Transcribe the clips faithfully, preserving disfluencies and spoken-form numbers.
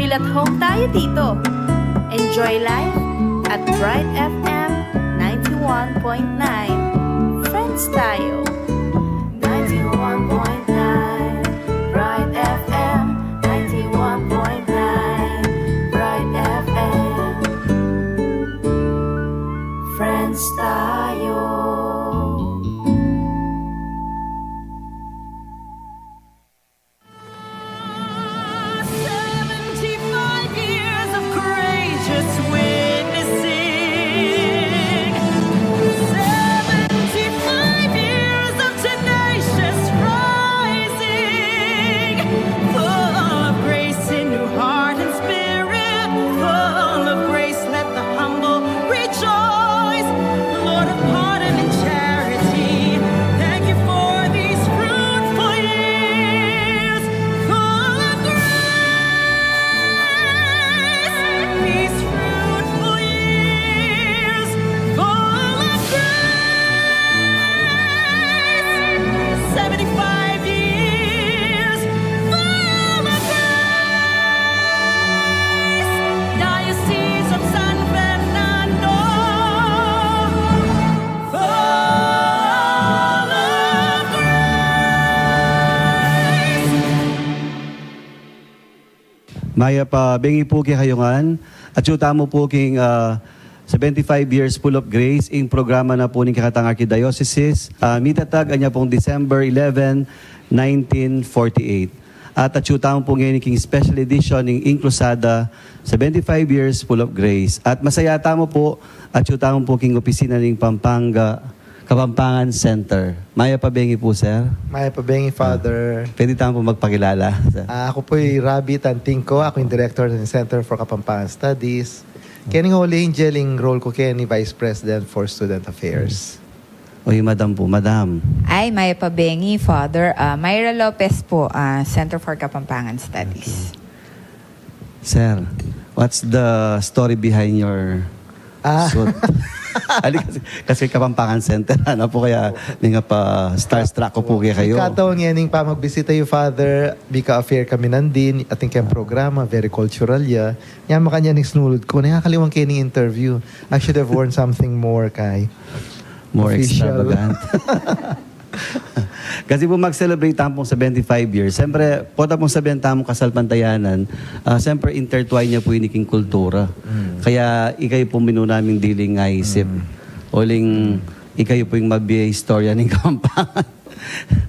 Feel at home tayo dito. Enjoy life at Bright F M ninety-one point nine. Friends tayo. Ninety-one point nine Bright F M, ninety-one point nine Bright F M. Friends tayo. Seventy-five years of courageous witnessing. Seventy-five years of tenacious rising. Full of grace in new heart and spirit. Full of grace, let the humble rejoice. Lord of pardon and charity, thank you for these fruitful years, full of grace. These fruitful years, full of grace. Seventy-five years, full of grace. Diocese of San Fernando, full of grace. Mayap a bengi pu kekayu ngan. Atyu tamu pu king, ah, seventy-five years full of grace, ing programa na pu ning kekatang archdiocese. Ah, mitatag anya pung December eleven, nineteen forty-eight. At atyu tamu pu ngeni king special edition ning Inkrusada, seventy-five years full of grace. At masaya tamu pu, atyu tamu pu king opisina ning Pampanga, Kapampangan Center. Mayap a bengi pu, sir. Mayap a bengi, Father. Pwede tamu pu magpakilala, sir? Ah, aku pu'y Rabi Tantingco, aku ing director ning Center for Kapampangan Studies. Keni ing Holy Angel, ing role ku keni Vice President for Student Affairs. O, i Madam pu, Madam. Ay, mayap a bengi, Father. Ah, Myra Lopez pu, ah, Center for Kapampangan Studies. Sir, what's the story behind your Ah. suit? Ali kasi, kasi Kapampangan Center, ano pu, kaya nga pa starstruck ku pu kekayu. Ing katawan ngening pamagbisita yu, Father, mika-affair kami nandin, atin keng programa, very cultural ya. Nya makanyan ing sinulud ku, nya kaliwang keni interview. I should have worn something more kay More official. Extravagant. Kasi pu mag-celebrate tamu pung seventy-five years. Siyempre, pota pung sabihan tamung kasalpantayanan, ah, siyempre intertwine ya pu ini king kultura. Mm. Kaya ikayu pu minuna ming diling isip. Mm. Uling ikayu pu ing mabie istorya ning Kapampangan.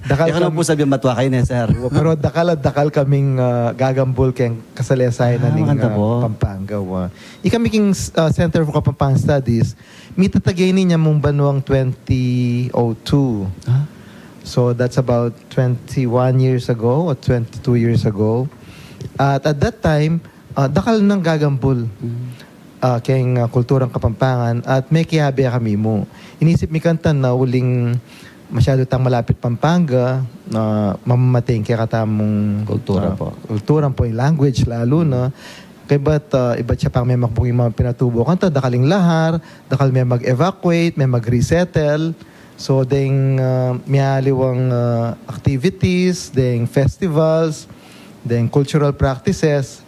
Dakal. Ika na kami pu sabihan matua kayu ne, sir. Pero dakal at dakal kaming, ah, gagambul keng kasalasayan na ning, ah, Pampanga, wa. Ikami king, ah, Center for Kapampangan Studies, mitatag ini nya mung banuang twenty oh two. Ah. So that's about twenty-one years ago or twenty-two years ago. At at that time, ah, dakal nang gagambul, ah, keng, ah, kulturang Kapampangan at mekiabe kami mu. Inisip mi kanita na uling masyadu tang malapit Pampanga, ah, mamamateng kekatamung kultura, ah, pu. Kultura pu, language lalu na. Kaybat, ah, ibat ya pang memakbung ing manga pinatubu kanita, dakal ing lahar, dakal me mag-evacuate, me mag-resettle. So, deng, ah, mialiwang, ah, activities, deng festivals, deng cultural practices,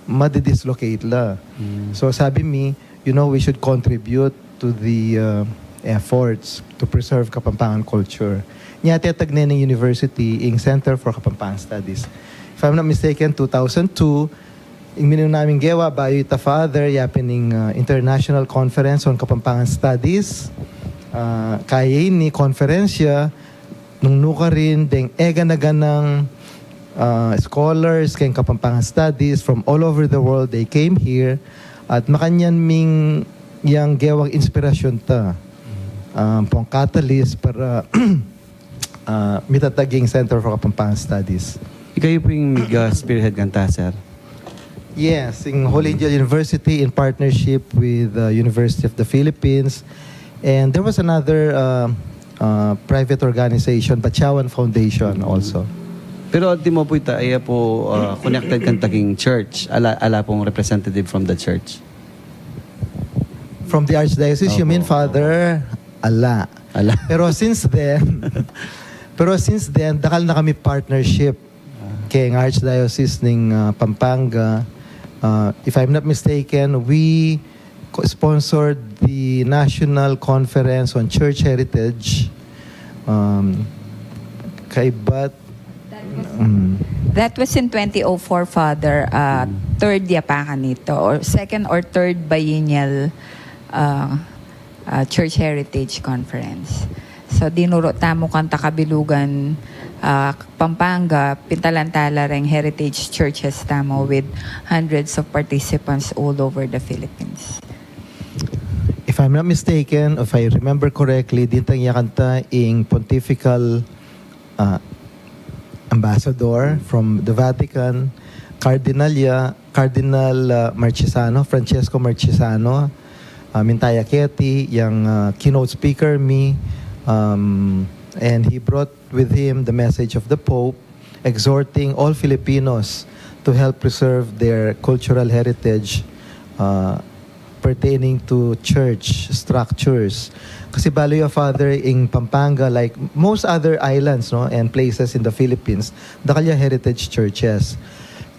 madi-dislocate la. Mm. So, sabi mi, you know, we should contribute to the, uh, efforts to preserve Kapampangan culture. Nya, tetag ne ning university ing Center for Kapampangan Studies. If I'm not mistaken, two thousand two, ing minuna ming gewa, bayu ita, Father, yapin ing, uh, International Conference on Kapampangan Studies. Uh, kaya ini konferensya, nung nukarin deng egana-ganang, ah, scholars keng Kapampangan Studies from all over the world, they came here. At makanyan ming yang gewang inspirasyun ta. Ah, pung catalyst para, ah, mitatag ing Center for Kapampangan Studies. Ikayu pu ing mig, ah, spearhead kanita, sir? Yes, in Holy Angel University in partnership with the University of the Philippines. And there was another, uh, uh, private organization, Bachawan Foundation also. Pero ultimo pu ita, iya pu, ah, connected kanita king church. Ala, ala pung representative from the church. From the archdiocese, you mean, opo, Father? Ala. Ala. Pero since then, pero since then, dakal na kami partnership keng Archdiocese ning, ah, Pampanga, Uh, if I'm not mistaken, we co- sponsored the National Conference on Church Heritage. Um, kaibat, mm, That was in twenty oh four, Father. Uh, third yapakan nito, or second or third biennial uh, uh, Church Heritage Conference. So, dinuro tamu kang Takabilugan, uh, Pampanga, pintalantala reng heritage churches tamu with hundreds of participants all over the Philippines. If I'm not mistaken, if I remember correctly, dintang yakanta ing pontifical uh, ambassador from the Vatican, Cardinal ya, Cardinal uh, Marchesano, Francesco Marchesano, uh, mintaya keti, yang uh, keynote speaker mi, um, and he brought with him the message of the Pope, exhorting all Filipinos to help preserve their cultural heritage uh, pertaining to church structures. Kasi balu ya, Father, in Pampanga, like most other islands, no, and places in the Philippines, dakal ya heritage churches.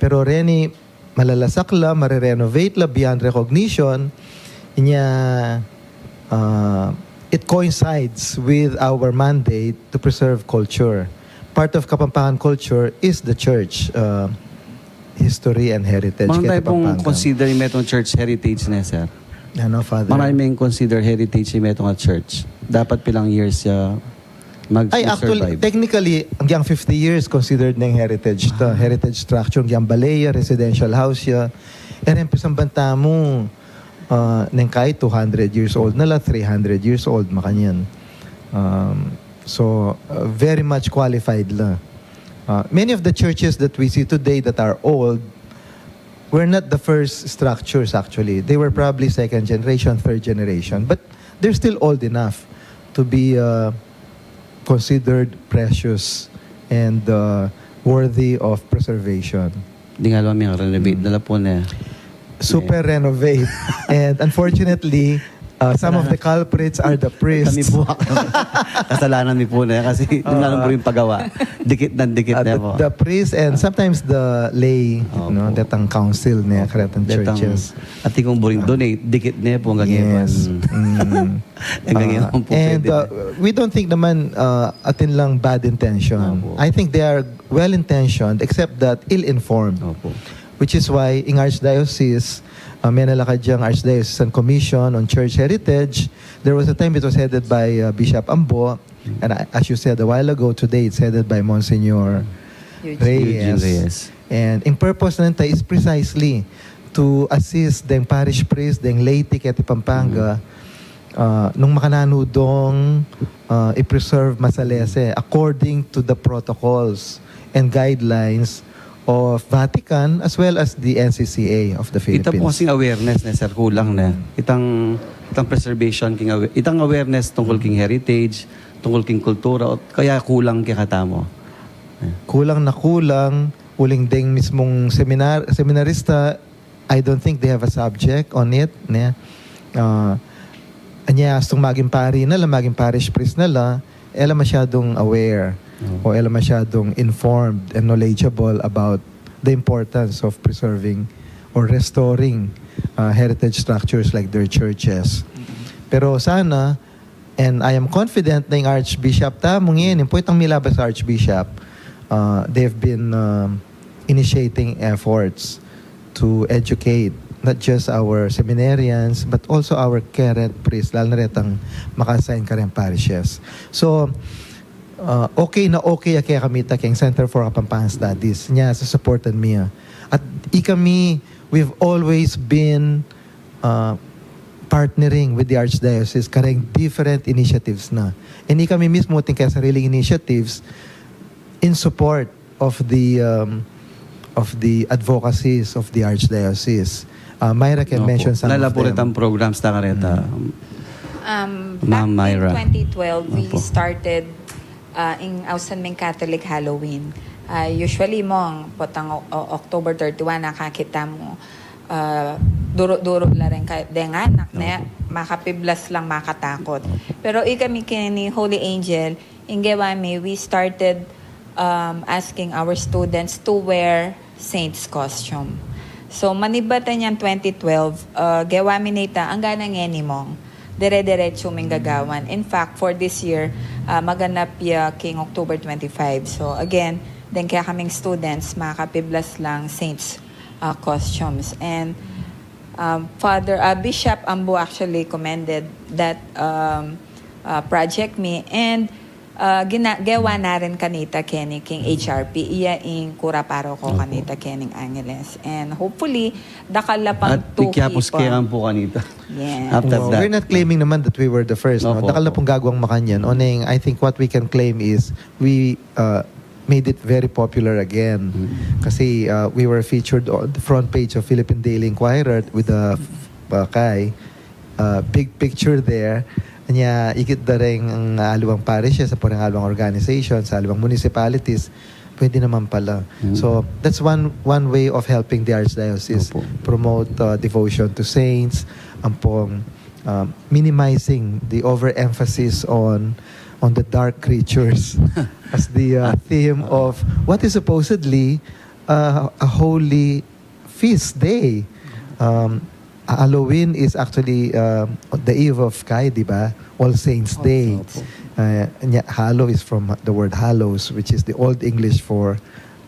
Pero reni, malalasak la, mare-renovate la beyond recognition, inya, uh, it coincides with our mandate to preserve culture. Part of Kapampangan culture is the church uh, history and heritage. Manung Kaya tayo pong Kapampangan. Consider yung metong church heritage na, sir? Ano, Father? Manung may consider heritage yung metong at church? Dapat pilang years siya mag Ay, actually, survive? Technically, hanggang fifty years considered na yung heritage to. Heritage structure, hanggang bale ya, residential house ya. E reng pisamban tamu, uh, neng kahit two hundred years old na la, three hundred years old, makanyan. Um, so, uh, very much qualified la. Uh, many of the churches that we see today that are old were not the first structures, actually. They were probably second generation, third generation. But they're still old enough to be uh, considered precious and uh, worthy of preservation. Di nga lang may renovate na la po na. Super renovate. And unfortunately, uh, some of the culprits are the priests. Kami po. Kasalanan mi po na kasi yung lang po yung paggawa. Dikit na dikit Uh, na the, po. The priest and sometimes the lay, Opo. no, datang council na karetang Datang, churches. At kung buring donate, dikit na po hanggang Yes. iban. Mm. Hanggang Uh, iban po and pwede uh, na. We don't think naman uh, atin lang bad intention. Opo. I think they are well-intentioned except that ill-informed. Opo. Which is why in Archdiocese, uh, may nalakad yang Archdiocesan Commission on Church Heritage. There was a time it was headed by uh, Bishop Ambo, and uh, as you said a while ago, today it's headed by Monsignor Eugene. Reyes. Eugene Reyes. And in purpose nanta is precisely to assist deng parish priest, deng laity keti Pampanga, uh, nung makananu dong uh, i-preserve masalese according to the protocols and guidelines of Vatican as well as the N C C A of the Ita po Philippines. Kasing awareness na, sir, kulang na. Itang, itang preservation, king awa- itang awareness tungkol king heritage, tungkol king kultura, o kaya kulang kaya katamu. Kulang na kulang, uling deng mismung seminar, seminarista, I don't think they have a subject on it. Ne? Uh, anya, astung maging pari na la, maging parish priest na la, e la masyadong aware o e la masyadong informed and knowledgeable about the importance of preserving or restoring uh, heritage structures like their churches. Pero sana, and I am confident na yung Archbishop tamu ngeni, yung po itang milabas Archbishop, uh, they've been um, initiating efforts to educate not just our seminarians but also our current priests, lalo na retang maka-assign kareng parishes. So, uh, okay na okay ya kekami ta keng Center for Kapampangan Studies. Nya, susupportan mi ya. At ikami, we've always been uh, partnering with the Archdiocese kareng different initiatives na. And ikami mismu atin kaya sariling initiatives in support of the um, of the advocacies of the Archdiocese. Uh, Myra can Opo. Mention some of them. Lalapuritang programs na kareta. Um, Ma'am back Myra. In twenty twelve, we Opo. Started uh, ing ausan ming Catholic Halloween. Uh, usually mo, ang potang o- o- October thirty-one, nakakita mo, uh, duro-duro la rin ka, deng anak na, makapiblas lang, makatakot. Pero ikami kini Holy Angel, ing gewa mi, we started um, asking our students to wear saint's costume. So, manibat na niyang twenty twelve, ah, gewa mi na ita, anggang ngeni mong dire-diretsu ming gagawan. In fact, for this year, ah, maganap ya king October twenty-five. So, again, deng kekaming students, makapiblas lang Saints, ah, costumes. And, um, Father, ah, Bishop Ambu actually commended that, um, ah, project mi. And, ah, gina-, gewa na rin kanita keni king H R P. Iya ing kura paroko kanita kening Angeles. And hopefully, dakal la pang At two kekaming kanita. Yes. After Well, that. We're not claiming naman that we were the first, no? Opo, Dakal na opo. pong gagawang makanyan. Oneng, I think what we can claim is we, uh, made it very popular again. Kasi, uh, we were featured on the front page of Philippine Daily Inquirer with the, uh, kay, uh, big picture there. Nya, ikit da rin ang aliwang parishes, sa parang aliwang organizations, sa aliwang municipalities, pwede naman pala. So, that's one, one way of helping the Archdiocese Opo. promote, uh, devotion to saints, ampong, uh, minimizing the overemphasis on, on the dark creatures as the, uh, theme of what is supposedly, uh, a holy feast day. Um, Halloween is actually, um, the eve of kay, di ba? All Saints Day. Opo. Uh, nya, hallow is from the word hallows, which is the Old English for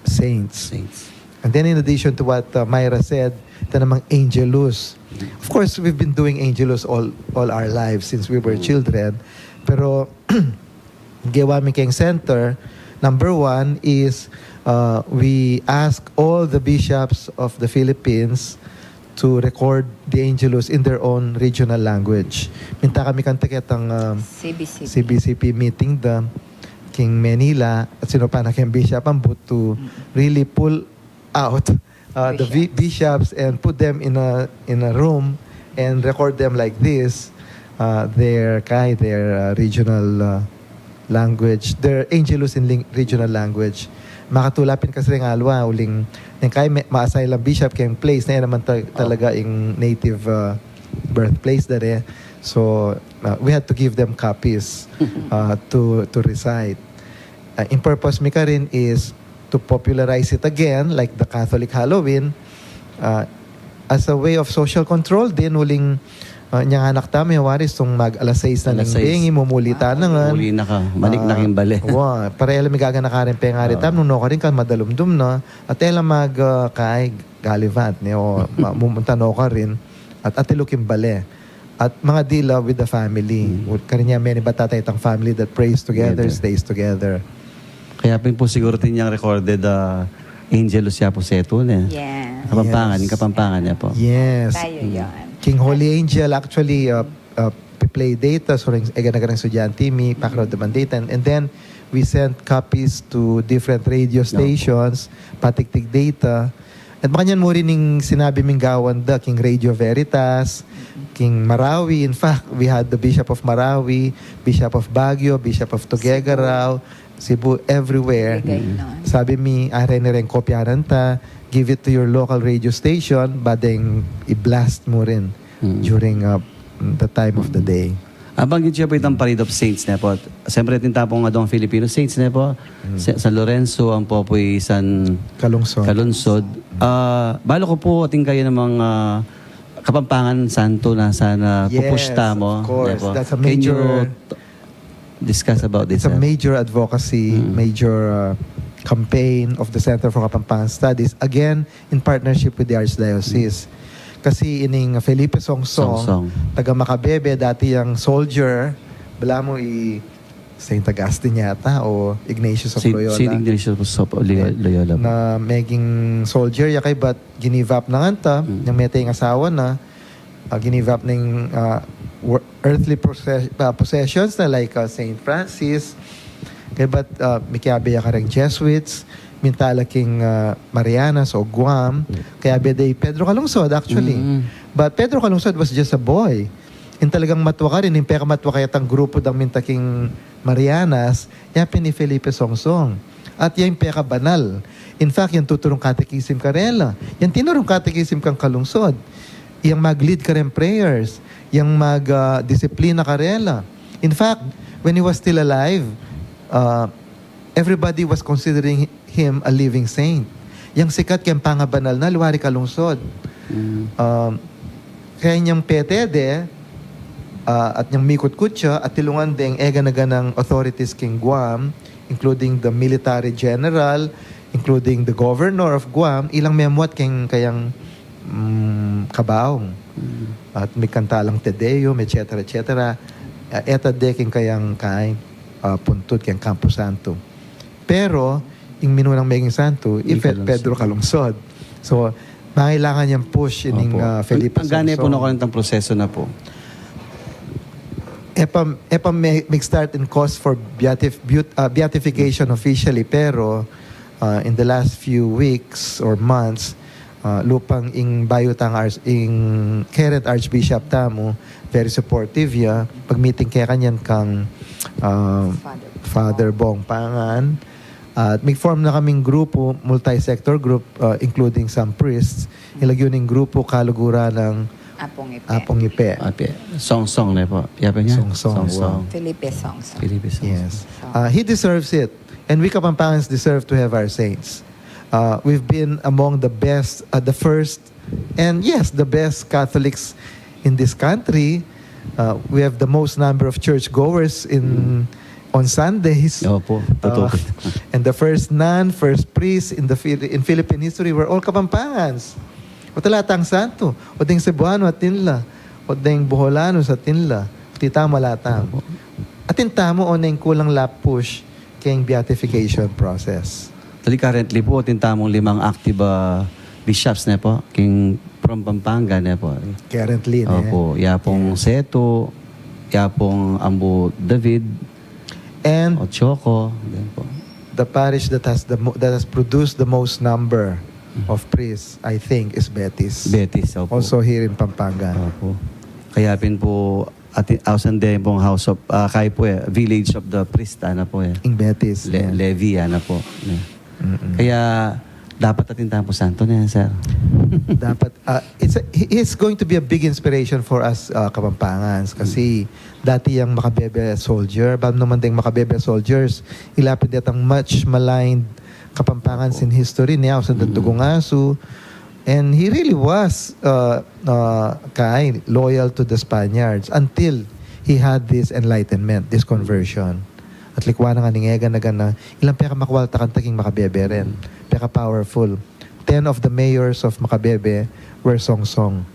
saints. Saints. And then in addition to what, uh, Myra said, ito namang Angelus. Of course, we've been doing Angelus all, all our lives since we were children. Pero gewa mi keng center, number one is, uh, we ask all the bishops of the Philippines to record the Angelus in their own regional language. Minta kami kanta ketang, um, C B C P. C B C P meeting da king Manila at sinupan na keng Bishop Ambu to really pull out, uh, the bi- Bishops. bishops and put them in a, in a room and record them like this, uh, their, kay, their, uh, regional, uh, language, their Angelus in ling-, regional language. Makatula pin kasi ring aliwa, uling, neng kay me-, ma-assign lang bishop keng place, na yan naman ta-, talaga ing native, uh, birthplace da re. So, uh, we had to give them copies, uh, to, to recite. Uh, in purpose mi karin is to popularize it again, like the Catholic Halloween, uh, as a way of social control din, uling, uh, nyang anak tamu, e, wari, sung mag alas sais na Alas ning sais. bengi, mumuli Ah, tana ngan. mumuli na ka. Manik na Ah, king bale. wa, para e la migaganaka rin pengari Ah. tamu, nung nukarin ka madalumdum na, at e la mag, uh, kay gallivant, ne, o ma-, mumunta nukarin, at atilu king bale. At mga dila with the family. Mm. Karin ya, many ba tata itang family that prays together, Together. stays together. Kaya pin pu siguru atin yang recorded, ah, Angelus ya pu setu, ne? Yes. Kapampangan, Yes. Kapampangan ya pu. Yes. Tayo Mm. yun. King Holy Angel, actually, uh, uh, play data, so, ring, e, gana-ganang estudyante mi, pakiramdaman data, and, and then we sent copies to different radio Yeah. stations, patiktik data, At makanyan mu rin ing sinabi ming gawan da, king Radio Veritas, king Marawi. In fact, we had the Bishop of Marawi, Bishop of Baguio, Bishop of Tuguegarao, Cebu, everywhere. Bigay nun. Sabi mi, "Are ne reng kopyanan ta, give it to your local radio station, ba deng i-blast mu rin Mm. during, uh, the time of the Mm. day." Abanggit yu pu itang Parade of Saints, ne pu. Siyempre, atin ta pung adwang Filipino Saints, ne pu. Mm. Sa-, San Lorenzo, ampo pu i San Calungsod. Calungsod. Ah, balu ku pu, atin kayu namang, ah, Kapampangan Santo na sana Yes, pupusta mu, of course. ne pu. That's a Can you major t-, discuss about this, It's a sir? major advocacy, Mm. major, uh, campaign of the Center for Kapampangan Studies. Again, in partnership with the Archdiocese. Kasi ining Felipe Songsong, Songsong. taga Macabebe, dati yang soldier, balamu i Saint Augustine yata o Ignatius of Saint, Loyola. Saint Ignatius of Loyo-, Eh, Loyola. na meging soldier ya kaybat gi-give up na ngan ta, Mm. nang mete ing asawa na, ah, gi-give up na ing, ah, wor-, earthly possess-, ah, possessions na like, ah, Saint Francis, kaybat, ah, mikiabe ya kareng Jesuits, minta la king, ah, Marianas o Guam, kiabe da i Pedro Calungsod, actually. Mm. But Pedro Calungsod was just a boy. Ing talagang matwa karin, ing pekamatwa kayatang grupu dang minta king Marianas, ya pin i Felipe Songsong. At ya ing pekabanal. In fact, yang tuturung catechism karela. Yang tinurung catechism kang Calungsod. Yang mag-lead kareng prayers. Yang mag, ah, disiplina karela. In fact, when he was still alive, ah, everybody was considering him a living saint. yang sikat keng pangabanal na, luari kalungsod. Mm. Um, kaya nyang pete de, ah, at nyang mikutkut ya, at tilungan deng eganaganang authorities keng Guam, including the military general, including the governor of Guam, ilang memuat keng kayang, mm, kabaung. Mm. At migkanta lang Te Deum, et cetera, et cetera. Ah, eta de keng kayang kay, ah, puntud keng Campo Santo. Pero, ing minunang meging santu, i Pedro Calungsod. So, mangailangan yang push ining, ah, Felipe Songson. Ang gane po na kurentang proseso na po. E pa, e pa me-, mag-start in cause for beatif-, beat-, ah, beatification officially, pero, ah, in the last few weeks or months, ah, lupang ing bayu tang arch-, ing current archbishop tamu, very supportive ya. Pag-meeting kaya kanyan kang, ah, Father Bong Pangan. At mig-form na kaming grupo, multi-sector group, ah, including some priests. Ilagyu ning grupo kaluguran ng Apong Ipe. Apong Ipe. Ape, Song Song ne po. Yape niya? Song Song, Song Song. Felipe Song Song. Felipe Song Song. Yes. So, ah, he deserves it. And we Kapampangans deserve to have our saints. Uh, we've been among the best, uh, the first, and yes, the best Catholics in this country. Uh, we have the most number of churchgoers in, on Sundays. Opo, totoo. Uh, and the first nun, first priest in the Phil-, in Philippine history were all Kapampangans. O talatang santo, o ding Cebuano atin la, o ding Boholano atin la, tita malata. Opo. Atin tamu o neng kulang la push keng beatification process. Actually, currently po, atin tamung limang active, ah, bishops ne po, keng from Pampanga ne po. Currently, ne? Opo, ya pong Seto, ya pong Ambo David, and Ochoco, then po. The parish that has the mo-, that has produced the most number of priests, I think, is Betis. Betis, opo. Also here in Pampanga. Opo. Kaya pin po, at ausan din pong House of, ah, kaya po eh, Village of the Priest, ana po eh. Ing Betis, Le-, yeah. Levy, ana po. Yeah. Mm-mm. Kaya, dapat atin tamu santo na yan, sir. Dapat, ah, it's a, he is going to be a big inspiration for us, ah, Kapampangans. Kasi, dati yang Macabebe soldier, bang naman ding Macabebe soldiers, ila pin detang much maligned Kapampangans in history, niya, sa Tugungasu. And he really was, uh, uh, kay, loyal to the Spaniards until he had this enlightenment, this conversion. At likwa na nga ning eganagan na, ilang pekamakwal ta kanta king Macabebe rin. Peka-powerful. Ten of the mayors of Macabebe were Song Song.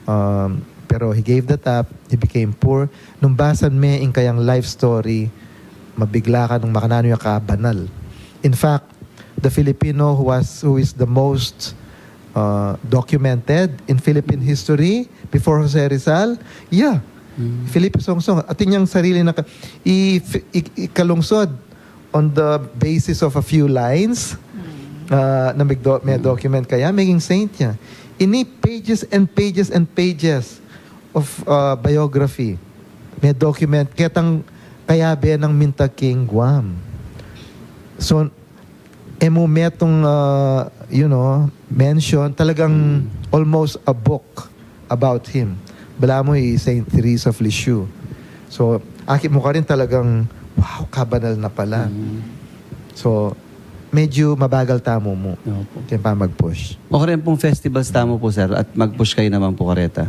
Um, pero he gave that up, he became poor. Nung basan me ing kayang life story, mabigla ka nung makananu ya kabanal. In fact, the Filipino who was, who is the most, uh, documented in Philippine history before Jose Rizal, yeah, Felipe Song Song. Atin yang sarili na ka-, i-, i-, ikalungsod on the basis of a few lines, uh, na may do-, may document kaya, maging saint ya. Ini pages and pages and pages of, uh, biography. May document, ketang kayabe nang minta king Guam. So, e mu metung, uh, you know, mention, talagang almost a book about him. Balamu i Saint Therese of Lisieux. So, akit mu karin talagang, wow, kabanal na pala. So, medyo mabagal tamu mu. Opo. Kaya pa mag-push. O karin pong festivals tamu po, sir, at mag-push kayo naman po kareta.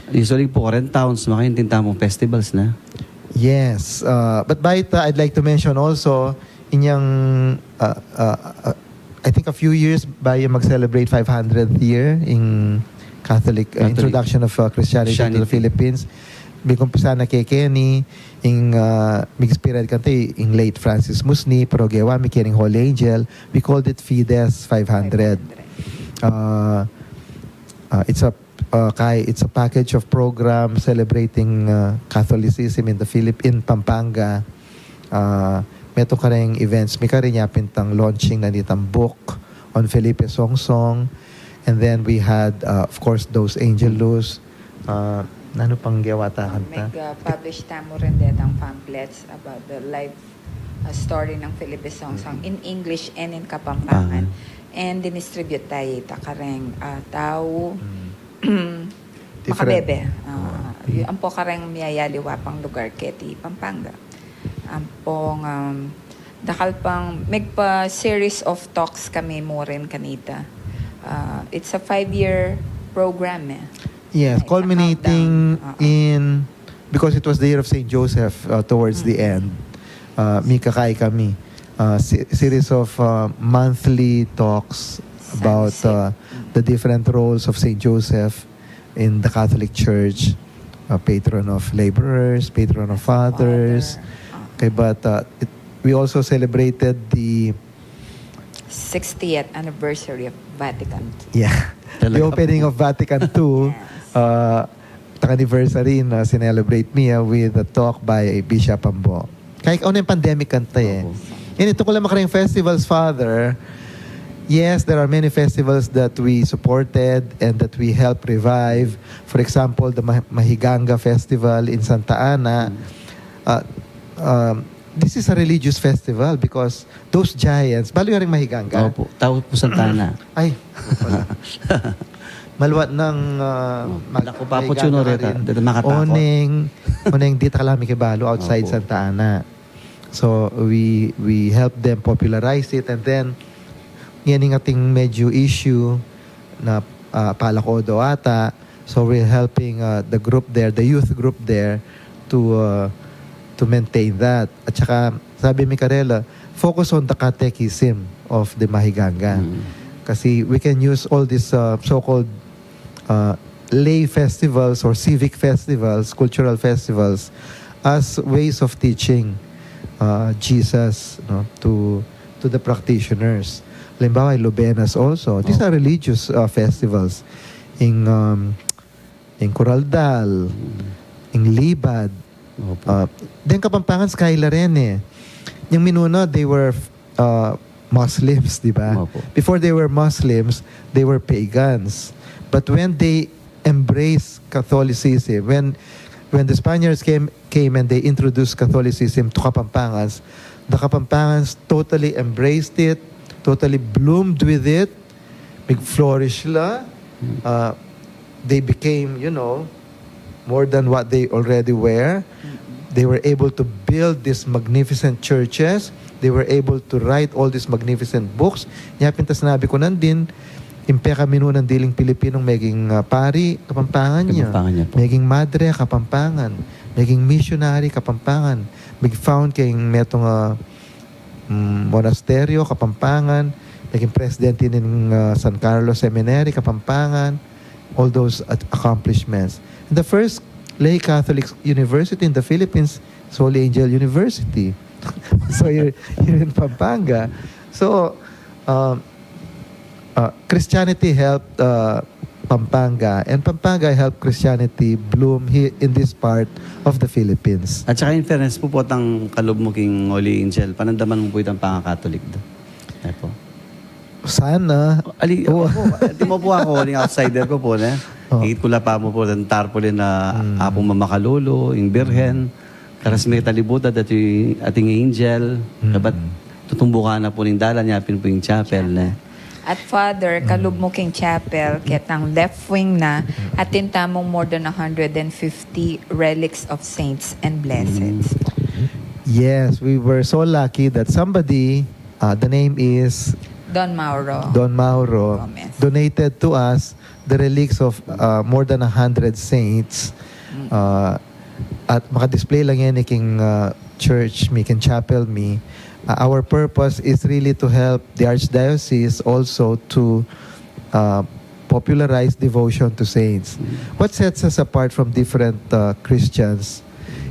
Usually po, karin towns, makaintin tamung festivals na. Yes. Uh, but by the, I'd like to mention also, inyang, uh, uh, uh, I think a few years bayu mag-celebrate five hundredth year in Catholic, uh, introduction of, uh, Christianity to the Philippines. Mikumpisa na kay Kenny, ing, uh, mig-inspira kanta ing late Francis Musni, pero gewa mi keni ing Holy Angel, we called it Fides five hundred. Uh, uh, it's a, uh, kay, it's a package of program celebrating, uh, Catholicism in the Philip-, in Pampanga. Uh, metung kareng events, mi karin yapin tang launching na nitang book on Felipe Song Song. And then we had, uh, of course, Dos Angelus. Uh, nanu pang gewa ta kanta? Mig, uh, publish tamu rin detang pamphlets about the life, uh, story ng Felipe Song Song in English and in Kapampangan. And dinistribute tayu ita kareng, uh, tau Makabebe. Ah, y-, ampo kareng miyayaliwa pang lugar keti Pampanga. Ampong, um, Dakal pang, magpa-series of talks kami mu rin kanita. Uh, it's a five-year program eh. Yes, It's a culminating countdown. Oo. In, because it was the year of Saint Joseph, uh, towards the end, uh, mikakai kami. Uh, se- series of uh, monthly talks about uh, the different roles of Saint Joseph in the Catholic Church, uh, patron of laborers, patron of fathers. Father. Okay, but uh, it, we also celebrated the sixtieth anniversary of Vatican. Yeah. The Talaga opening po. Of Vatican two, Yes. uh, itang anniversary na sinelebrate mi uh, with a talk by Bishop Ambo. Kahit ano yung pandemic kanta eh. Opo. Yan, itong ko lang makaring festivals, Father. Yes, there are many festivals that we supported and that we helped revive. For example, the Ma- Mahiganga Festival in Santa Ana. Uh, um, this is a religious festival because those giants, balo yung Mahiganga? Opo, tao po Santa Ana. Ay, wala. Maluat ng uh, Naku, Papo Chuno, Reta, dito makatakot. Oneng, oneng di takalami kay balo outside Opo. Santa Ana. So we we help them popularize it, and then yan yung ating medyo issue na uh, palakodo ata. So we're helping uh, the group there, the youth group there to uh, to maintain that. At saka sabi mi karela, focus on the catechism of the Mahiganga. Kasi we can use all these uh, so-called uh, lay festivals or civic festivals, cultural festivals as ways of teaching uh, Jesus, no, to to the practitioners. Halimbawa, Lubenas also. These are religious uh, festivals. In um, in Coraldal, in Libad. Opo. Uh, then Kapampangan, Skyla rin eh. Yung minuna, they were uh, Muslims, di ba? Opo. Before they were Muslims, they were pagans. But when they embraced Catholicism, when when the Spaniards came came and they introduced Catholicism to Kapampangans, the Kapampangans totally embraced it, totally bloomed with it, nag-flourish la. Uh, they became, you know, more than what they already were. They were able to build these magnificent churches. They were able to write all these magnificent books. Nya pin ta sinabi ku nandin, impeka minunang diling Pilipinong meging uh, pari, Kapampangan ya. Kapampangan ya po. Meging madre, Kapampangan. Meging missionary, Kapampangan. Mag-found keng metung uh, mm, monasteryo, Kapampangan, naging presidente ng uh, San Carlos Seminary, Kapampangan, all those at- accomplishments. And the first lay Catholic university in the Philippines is Holy Angel University. So you're, you're in Pampanga. So, um, uh, Christianity helped uh, Pampanga, and Pampanga helped Christianity bloom here in this part of the Philippines. At saka in fairness po po, tang kalub mo king Holy Angel, panandaman mo po itang pangakatolik do. Ay po. Sana. Ali, Oo. opo, di mo po ako, uling outsider ko po, ne? Oo. Ikit ku la pa mo po, ang tarpaulin na apung mamakalulu, ing birhen, karas me talibutan, dati ating angel, dapat tutumbukan na po ning dalan, yapin po ing chapel, ne? At Father, kalub mo king chapel, ketang left wing na, atin tamung more than a hundred and fifty relics of saints and blesseds. Yes, we were so lucky that somebody, uh, the name is Don Mauro. Don Mauro, Gomez. Donated to us the relics of uh, more than a hundred saints. Uh, at makadisplay lang yan king uh, church mi, king chapel mi. Uh, our purpose is really to help the Archdiocese also to uh, popularize devotion to saints. What sets us apart from different uh, Christians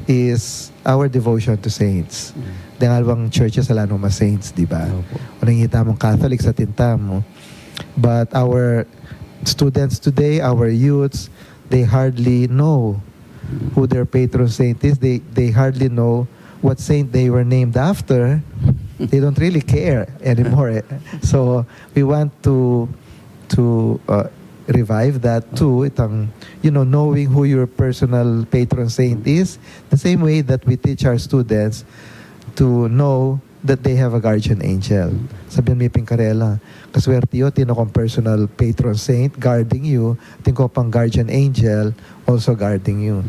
is our devotion to saints. Dahil bang churches, ala no mas saints, di ba? Opo. Unang kita mong Catholics, atin tamu. But our students today, our youths, they hardly know who their patron saint is. They, they hardly know what saint they were named after. They don't really care anymore. Eh. So we want to to uh, revive that too. Itang, you know, knowing who your personal patron saint is, the same way that we teach our students to know that they have a guardian angel. Sabihan mi pin karela, kaswerte yu, atin kong personal patron saint guarding you, atin ko pang guardian angel also guarding you.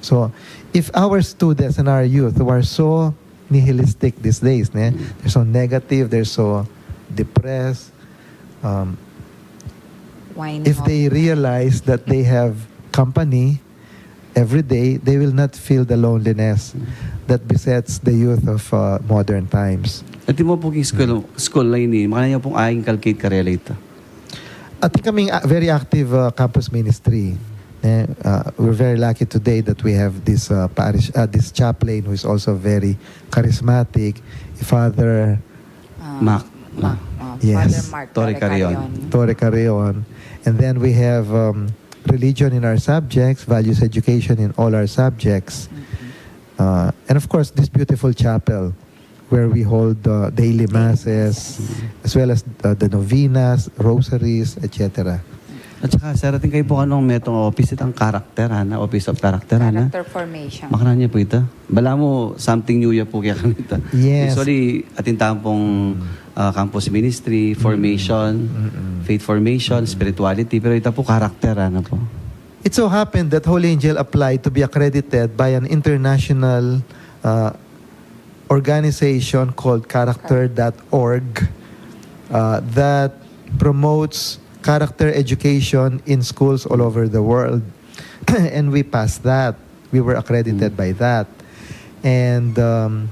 So, if our students and our youth who are so nihilistic these days, ne? They're so negative, they're so depressed. Um, Why if not? They realize that they have company every day, they will not feel the loneliness that besets the youth of uh, modern times. At mo po king school, school line ini, makanya pong inculcate karela ita. Atin kaming uh, very active uh, campus ministry. Eh, uh, we're very lucky today that we have this uh, parish, uh, this chaplain who is also very charismatic, Father Ah, Mac. Mac, ah, Yes. Father Mark Torre Carrion. Torre Carrion. And then we have um, religion in our subjects, values education in all our subjects. Uh, and of course, this beautiful chapel where we hold uh, daily masses, as well as uh, the novenas, rosaries, et cetera. At saka, sir, atin kayu po kanung metung office, itang character, ana, office of character, ana. Character formation. Makanyan pu ita. Balamu something new ya pu kekami ita. Yes. Usually, atin tamu pung ah, campus ministry, formation, faith formation, spirituality, pero ita pu character, ana po. It so happened that Holy Angel applied to be accredited by an international uh, organization called character dot org uh, that promotes character education in schools all over the world. And we passed that. We were accredited by that. And um,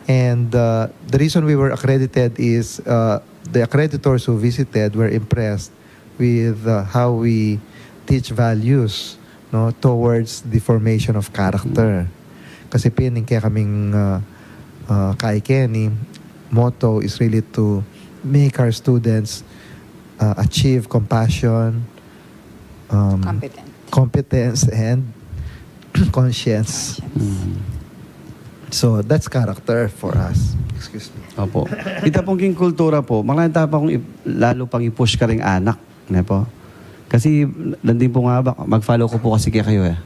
and uh, the reason we were accredited is uh, the accreditors who visited were impressed with uh, how we teach values, no, towards the formation of character. Kasi pin ing kekaming uh, uh, kaikeni motto is really to make our students uh, achieve compassion, um, Competent. competence, and conscience. So that's character for us. Excuse me. Opo. Ita pung king kultura po, makanya ta pa kung ip- lalo pang i-push karing anak, ne po? Kasi nandin po nga ba, mag-follow ko po kasi kekayu eh.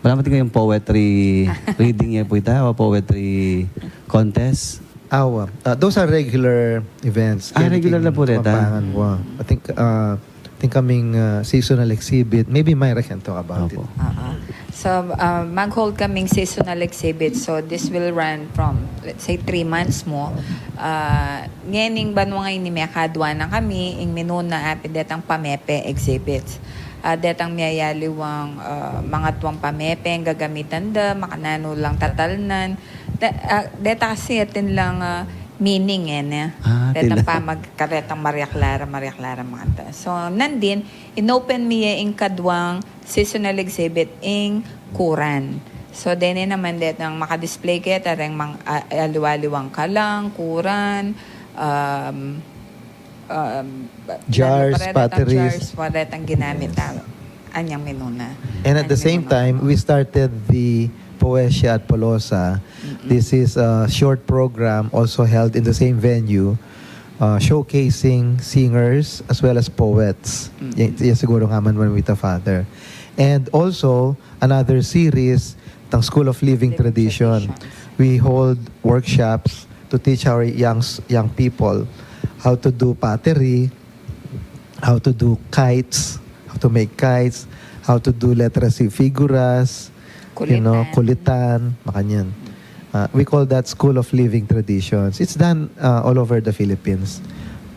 Wala man kayung poetry reading ya po ita o poetry contest? Awa. Uh, those are regular events. Ah, Kaya regular na king po, Reta. Kapampangan, wa. I think, uh, I think kaming uh, seasonal exhibit. Maybe Myra can talk about Opo. it. Oo. So, uh, mag-hold kaming seasonal exhibit. So, this will run from, let's say, three months mu. Uh, ngening banua ngeni mekadwa na kami, ing minuna apin detang pamepe exhibits. Uh, detang miyayaliwang uh, mangatuang pamepe, ing gagamitan da, makananu lang tatalnan. De, ah, deta kasi atin lang ah, meaning eh, ne? Ah, Detang tila. pamag-, karetang mariaklara, mariaklara mata. So, nandin, inopen mi ya ing kaduang seasonal exhibit ing kuran. So, dene naman detang makadisplay keta reng mang, ah, aliwa-aliwang kalang, kuran, um, um, Jars, paretang potteries. Jars, paretang ginamit ta anyang minuna. And at the same time, we started the Poesia at Polosa. This is a short program also held in the same venue, uh, showcasing singers as well as poets. Yan, yan siguro nga man, Mamita Father. And also, another series, tang School of Living Tradition. We hold workshops to teach our young, young people how to do pottery, how to do kites, how to make kites, how to do letras y figuras, you know, kulitan, makanyan. Uh, we call that School of Living Traditions. It's done uh, all over the Philippines.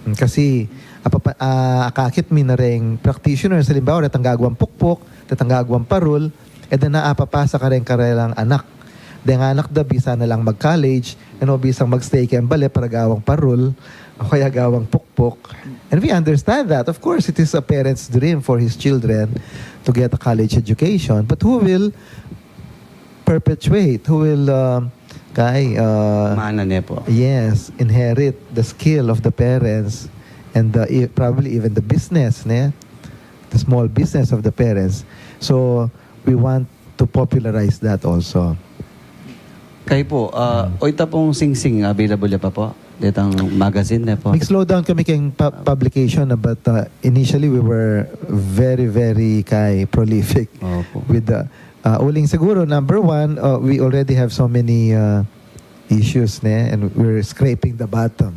Mm, kasi, apapa, uh, akakit mi na reng practitioners, halimbawa, detang gagawang pukpuk, detang gagawang parul, e da na apapasa kareng karelang anak. Deng anak da bisa na lang mag-college, e no bisang mag-stay keng bale para gawang parul, o kaya gawang pukpuk. And we understand that. Of course, it is a parent's dream for his children to get a college education. But who will perpetuate? Who will, uh, kay, uh, Mana ne po. Yes, inherit the skill of the parents and the, e- probably even the business, ne? The small business of the parents. So, we want to popularize that also. Kayu po, ah, o ita pong Singsing, available ya pa po? Detang magazine ne po? Nag-slow down kami keng pu- publication na, but uh, initially we were very, very kay prolific Opo. with the uh, uling siguro number one, uh, we already have so many uh, issues, ne, and we're scraping the bottom.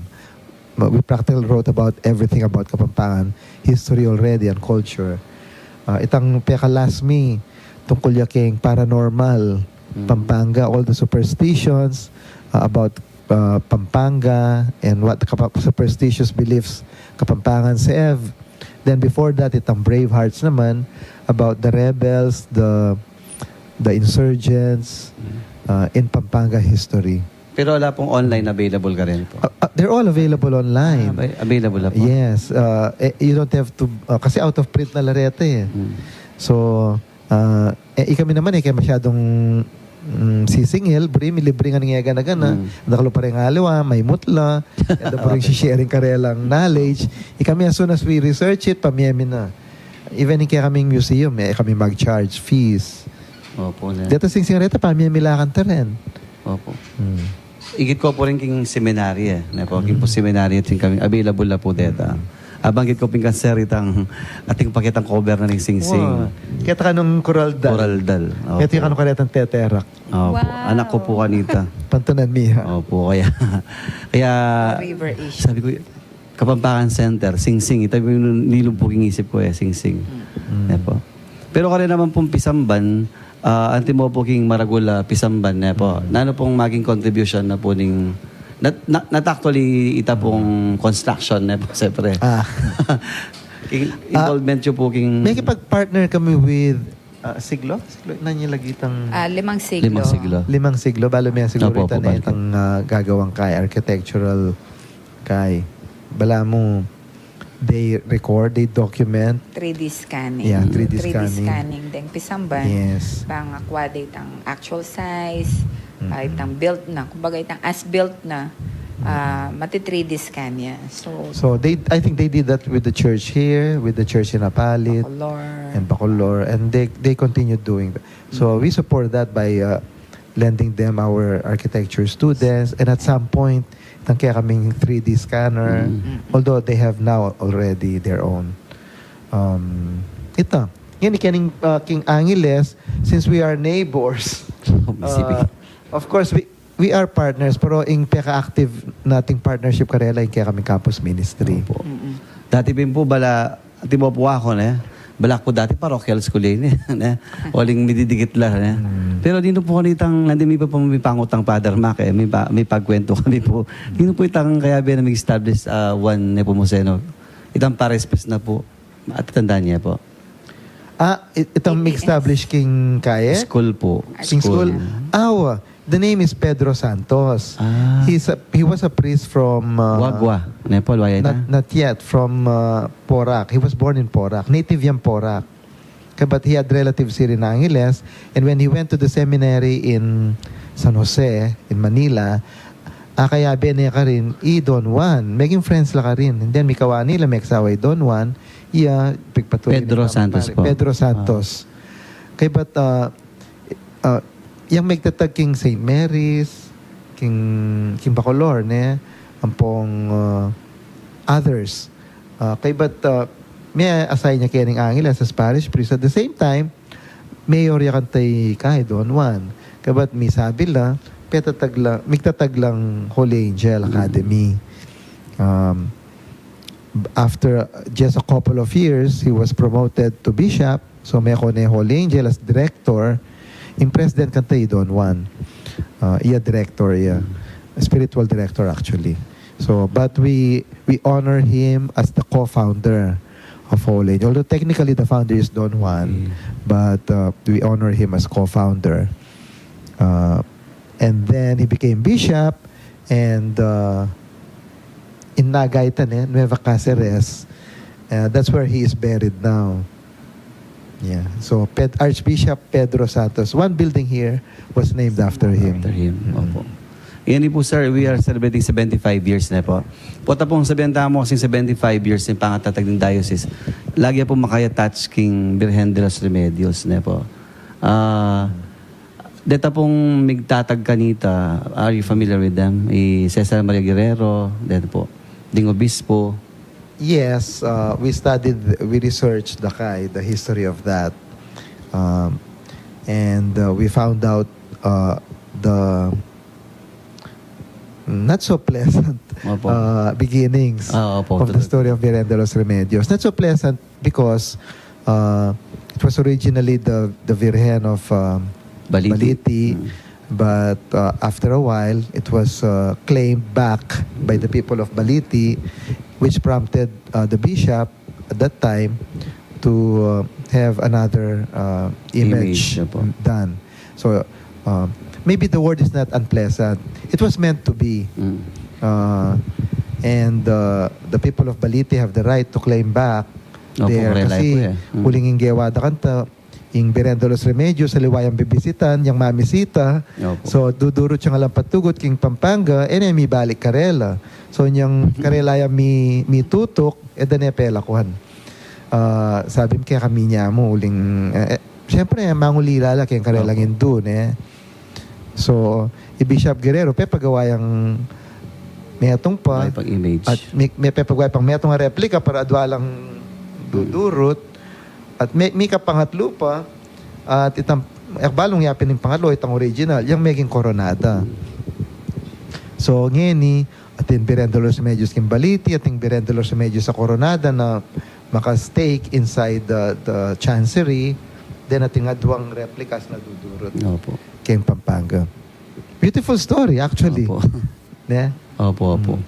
But we practically wrote about everything about Kapampangan history already and culture. Uh, itang peka-last mi tungkol ya keng paranormal, Pampanga, all the superstitions, uh, about uh, Pampanga and what the kapa- superstitious beliefs Kapampangan have. Then before that, itang Bravehearts naman, about the rebels, the the insurgents uh, in Pampanga history. Pero wala pong online available ka rin po? Uh, uh, they're all available online. Ah, available na po? Yes. Uh, eh, you don't have to, uh, kasi out of print na la reta eh. So, uh, eh, ikami naman eh, kaya masyadong mm, sisingil, buri, mi libre nga ning ega na gana. Nakalu pa rin nga aliwa, may mutla, and the buri si sharing karelang knowledge. Ikami, as soon as we research it, pamye mi na. Even in kaya kaming museum, eh, kami mag-charge fees. Opo na. Deta singsing reta, pamye mi la kanta rin. Opo. Igit ko po rin king seminary eh. Ne po, king po seminary at kami available na po deta. Abang git ko ping kanser itang ating pakitang cover na ning singsing. Wow. Kaya kanung Kuraldal. Kuraldal. Opo. Kaya kanung karetang teterak. Opo. Wow. Anak ko po kanita. Pantanan mi ha. Opo, kaya kaya River issue. Sabi ko, Kapampangan Center, singsing. Ito yung nilubog yung isip ko eh, singsing. Ne po. Pero kare naman pong pisamban, ah, antimo po king maragul a pisamban, ne po. Nano pong maging contribution na po ning, not, not, not actually ita pong construction, ne po, siyempre. Ah. King involvement nyo po king May kipag-partner kami with uh, Siglo? Siglo? Nanyi lagitang Ah, limang siglo. Limang siglo. Limang Siglo, balo may siguro Opo, ita opo, na balik. Itang uh, gagawang kai, architectural kai. Bala mo, they record, they document. three D scanning. Yeah, three D three D scanning. scanning. Deng pisamban. Yes. Pangakwa da itang actual size, ah, itang built na. Kumbaga itang as-built na, ah, mati three D scan ya. So, So they, I think they did that with the church here, with the church in Apalit, Bacolor. and Bacolor, and they they continued doing that. So we support that by uh, lending them our architecture students, and at some point, itang kaya kaming three D scanner, although they have now already their own. Um, ita, yan, ikaning uh, king Angeles, since we are neighbors, Sige. uh, of course, we, we are partners, pero ing peka-active nating partnership karela, ing kaya kaming campus ministry. Opo. Dati pin po bala, antimo po ako, ne? Balak po dati parochial school yun, eh. Ne? Uling mididikit la, ne? Pero dito po kanitang, nandi mi pa po mi pangutang Father Mac, eh. May, pa, may pagkwento kami po. Dito po itang kaya ba na mag-establish uh, one Nepomuceno. Itang Paris Press na po. At tandaan niya po. Ah, it- itang mag-establish king kaye? School po. King school. Awa, the name is Pedro Santos. Ah. He's a, he was a priest from uh, Wagwa. Ne po, Wagwa Not, na. Not yet, from uh, Porac. He was born in Porac. Native yang Porac. Kaya, but he had relatives here in Angeles. And when he went to the seminary in San Jose, in Manila, akaya bene ka rin, i Don Juan. Meging friends la ka rin. And then, mikawa nila, meksawa i Don Juan. Iya, pigpatuloy Pedro ni Papa Santos Pare. po. Pedro Santos. Kaya, but, uh, uh, yang megtatag king Saint Mary's, king, king Bacolor, ne? Ampong uh, others. Uh, kaya, but, uh, may assign ya kaya ning Angeles as parish priest. At the same time, mayor ya kantay kay Don Juan. Kaya, but, misabi la, petatag la, migtatag lang Holy Angel Academy. Um, after just a couple of years, he was promoted to bishop. So, meko ne Holy Angel as director, in president kantay Don Juan. Uh, iya director, iya. Spiritual director, actually. So, but we we honor him as the co-founder of Holy Angel. Although technically the founder is Don Juan, but uh, we honor him as co-founder. Uh, and then he became bishop, and uh, in Nagaytan, eh, Nueva Caceres. Uh, that's where he is buried now. Yeah. So Ped- Archbishop Pedro Santos, one building here was named after him. After him. Opo. Yan po, sir, we are celebrating seventy-five years na po. Pota pong sabihan tamu kasi seventy-five years yung pangatatag ng diocese. Lagi po makaya-touch king Birhen de los Remedios na po. Ah, deta pong migtatag kanita, are you familiar with them? I Cesar Maria Guerrero, then po, ding obispo. Yes, uh, we studied, we researched the kai, the history of that, um, and uh, we found out uh, the not so pleasant Opo. uh, beginnings Ah, opo, of the totoo. Story of Virgen de los Remedios. Not so pleasant because uh, it was originally the the Virgen of um, Baliti. Baliti. Mm. But uh, after a while, it was uh, claimed back by the people of Baliti, which prompted uh, the bishop at that time to uh, have another uh, image Image, opo. done. So uh, maybe the word is not unpleasant. It was meant to be. Mm. Uh, and uh, the people of Baliti have the right to claim back Opo, their, karela kasi po eh. Mm. Uling ing gewa da kanta, ing Birhen de los Remedios, aliwa yang bibisitan, yang mamisita. Opo. So, dudurut yang alang patugut king Pampanga, e ne mibalik karela. So, nyang karela yang mi, mitutuk, e da ne pelakuan. Ah, sabi mi kaya kami niya mo, uling, eh, eh, siyempre, mangulila la keng karelang Opo. Hindu, ne? So, i Bishop Guerrero, pepagawa yang metung pa, May pag-image. At may, may pepagawa pang metung a replika para adwa lang dudurut. At may, may kapangatlu pa, at itang, e ku balu nung yapin ing pangatlu, itang original, yang meging koronada. So, ngeni, atin Birhen de los Remedios king Baliti, atin Birhen de los Remedios a koronada na maka-stake inside the, the chancery, then atin adwang replicas na dudurut Opo. Keng Pampanga. Beautiful story, actually. Opo. Ne? Opo, opo. Mm.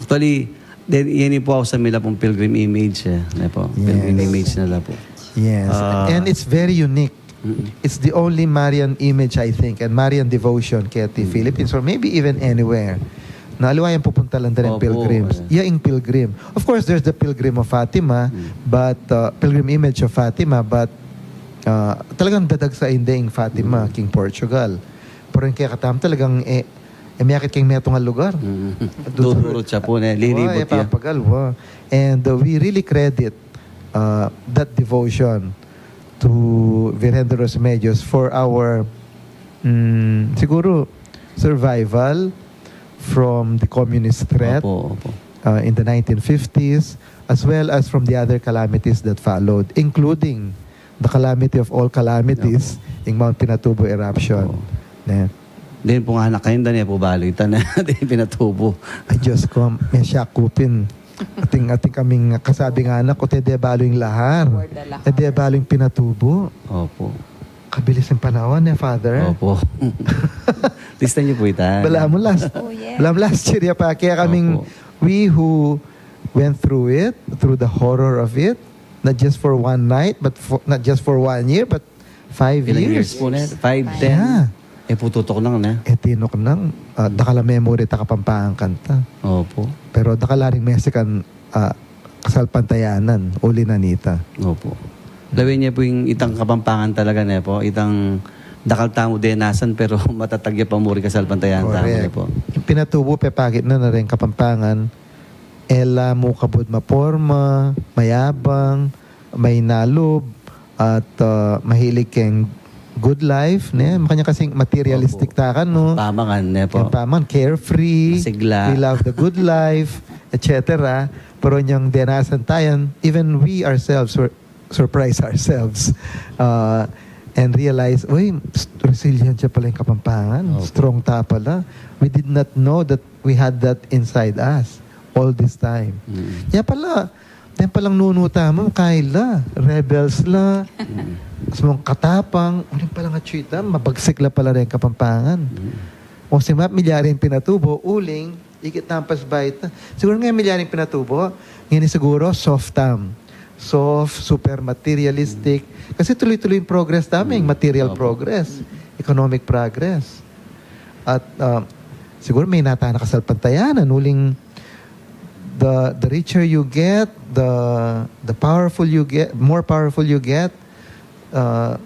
Actually, then, yan po ako sa mila pong pilgrim image, eh. Ne po? Pilgrim Yes. image na la po. Yes. Ah. And it's very unique. Mm-mm. It's the only Marian image, I think, and Marian devotion keti Mm. Philippines, or maybe even anywhere. Na aliwa yang pupunta lang da ring Opo, pilgrims. eh. Iya ing pilgrim. Of course, there's the pilgrim of Fatima, Mm. but uh, pilgrim image of Fatima, but uh, talagang dadag sa indi ing Fatima, Mm. king Portugal. Pero yung kaya katam talagang eh, eh, miyakit kayong metung a lugar. Mm. Dudurut. Dudurut siya po, ne? Wa, Lilibot eh, iya. Papagal, wa. And uh, we really credit uh, that devotion to Virgen de los Remedios for our, mm, siguro, survival from the communist threat Opo, opo. uh, in the nineteen fifties, as well as from the other calamities that followed, including the calamity of all calamities, Opo. Ing Mount Pinatubo eruption. Opo. Ne? Then po nga anak kayo, dane po baloy, tana, dane Pinatubo. Ay, Diyos ko, may siya kupin. Ating, ating kaming kasabi nga anak ko, te de baloy ing lahar. Word na lahar. Te de baloy ing Pinatubo. Opo. Kabilis ing panaun, eh, Father? Opo. Lista niyo po ita. Bala mo last, Oh, yeah. bala mo last year, ya pa. Kaya kaming, Opo. we who went through it, through the horror of it, not just for one night, but for, not just for one year, but five Ilang years. years po na? Five, ten? Yeah. Eh, pututok nang na. Eh, tinok nang, ah, dakal a memory ta Kapampangan kanta. Opo. Pero dakal a ring Mexican, ah, kasalpantayanan, uli na nita. Opo. Lawen niya po yung itang Kapampangan talaga na po. Itang dakal tamu denasan, pero matatag ya pa muri kasalpantayanan tamu Correct. na po. Yung Pinatubo, pepakit na na rin Kapampangan, e la mu kabud maporma, mayabang, mainalub, at, ah, mahilig keng good life, ne? Makanya kasing materialistic Opo. takan, no? Pamangan, ne po? Keng pamangan, carefree, Masigla. we love the good life, et cetera. Pero yung denasan tayan, even we ourselves were, surprise ourselves, uh, and realize, uy, s-, resilient siya pala yung Kapampangan. Opo. Strong ta pala. We did not know that we had that inside us all this time. Mm. Kaya pala, then palang nunu tamu, kaila, rebels la, Mm. mas mong katapang, uling palang atsita, mabagsik la pala rin Kapampangan. Mm. O si Map, milyari yung Pinatubo, uling, ikit tampas bait na. Siguro nga milyari yung Pinatubo, ngayon siguro, soft tam. Soft, super materialistic. Kasi tuloy-tuloy yung progress namin, Mm. material Opo. progress, economic progress. At, uh, siguro may nata na kasalpantayanan, uling the, the richer you get, the, the powerful you get, more powerful you get, uh,